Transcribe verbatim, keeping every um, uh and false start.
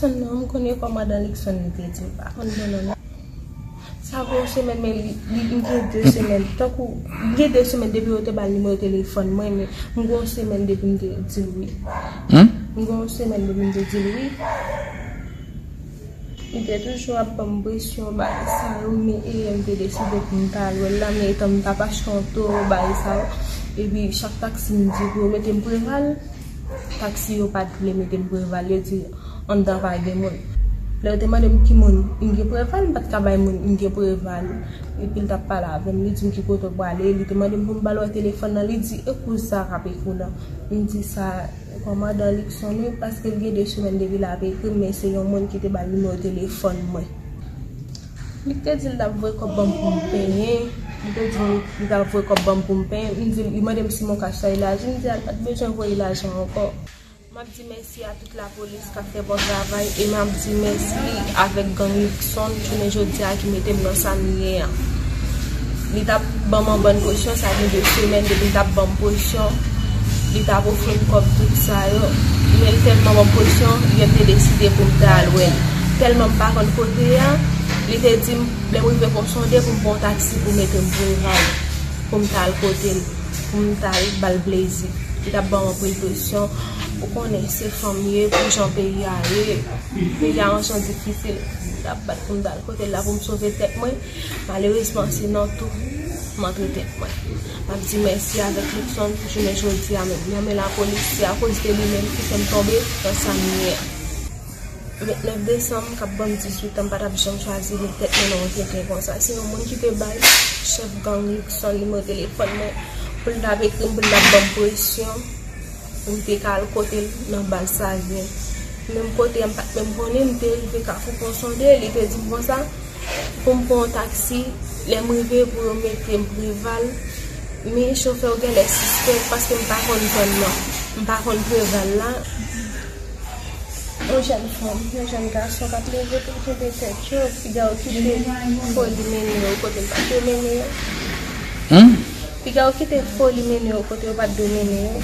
Non, m konnen kòmandan Luckson li te di m pa konn non non. Sa fè yon semèn, men li, li, m gen de semèn. Tankou, m gen de semèn depi yo te ba l nimewo telefòn mwen, men m gen yon semèn depi m te di l wi. M gen yon semèn depi m te di l wi. Li te toujou ap ban m presyon, bagay sa yo, men e m te deside pou m ta al wè l la, men etan m t ap achte yon towo, bagay sa yo. Epi chak taksi m di pou yo mete m Preval, taksi yo pa t vle mete m Preval, yo di anndan pa gen moun. Lè yo te mande m ki moun m gen Preval, m pa t ka bay moun m gen Preval. Epi l t ap pale avè m, li di m ki kote w prale, li te mande m pou m ba l wè telefòn nan, li di e kou sa k ap ekri w nan. M di sa kòmandan Luckson wi, paske l gen de semèn depi l ap ekri m, men se yon moun ki te ba l nimewo telefòn mwen. Li te di l t ap voye kòb ban m pou m penyen. Li te di m li t ap voye kòb ban m pou m penyen. M di l, li mande m si mon kach la elaji. M di a l pa t bezwen voye lajan ankò. M ap di mèsi a tout lapolis k ap fè bon travay e m ap di mèsi avèk gang Luckson jounen jodi a ki mete m nan sa m ye an. Li t ap ban m anbann presyon, sa gen de semèn depi l t ap ban m presyon. Li t ap ofri m kòb tout sa yo. Men l tèlman ban m presyon, yè m te deside pou m ta al wè l. Tèlman m pa konn kote a, li te di m lè m rive Ponsonde pou m pran yon taksi pou mete m Preval, pou m ta al kote l, pou m ta al ba l plezi. Li t ap ban m anpil presyon. Ou konnen se fanm ye, pou jan peyi a ye, peyi a yon jan difisil. Li t ap bat pou m ta al kote l la pou m sove tèt mwen. Malerezman, se nan tou m antre tèt mwen. M ap di mèsi avèk Luckson jounen jodi a menm. Nan men lapolis, se akoz de li menm ki fè m tonbe nan sa m ye a. Vennèf desanm k ap ban m dizuit an, m pa t ap janm chwazi met tèt mwen nan yon tenten konsa. Se yon moun ki te bay chèf gang Luckson nimewo telefòn mwen pou l t ap ekri m, pou l t ap ban m presyon pou m te ka al kote l nan baz Savyen. Menm kote a, m pa t menm konnen, m te rive Kafou Ponsonde, li te di m konsa pou m pran yon taksi, lè m rive pou yo mete m Preval. Men chofè yo genlè sispèk paske m pa konn zòn nan. M pa konn Preval la. Yon jèn fanm, yon jèn gason k ap leve pou kenbe tèt yo, piga yo kite foli mennen yo kote l pa t dwe mennen yo. Piga yo kite foli mennen yo kote yo pa t dwe mennen yo.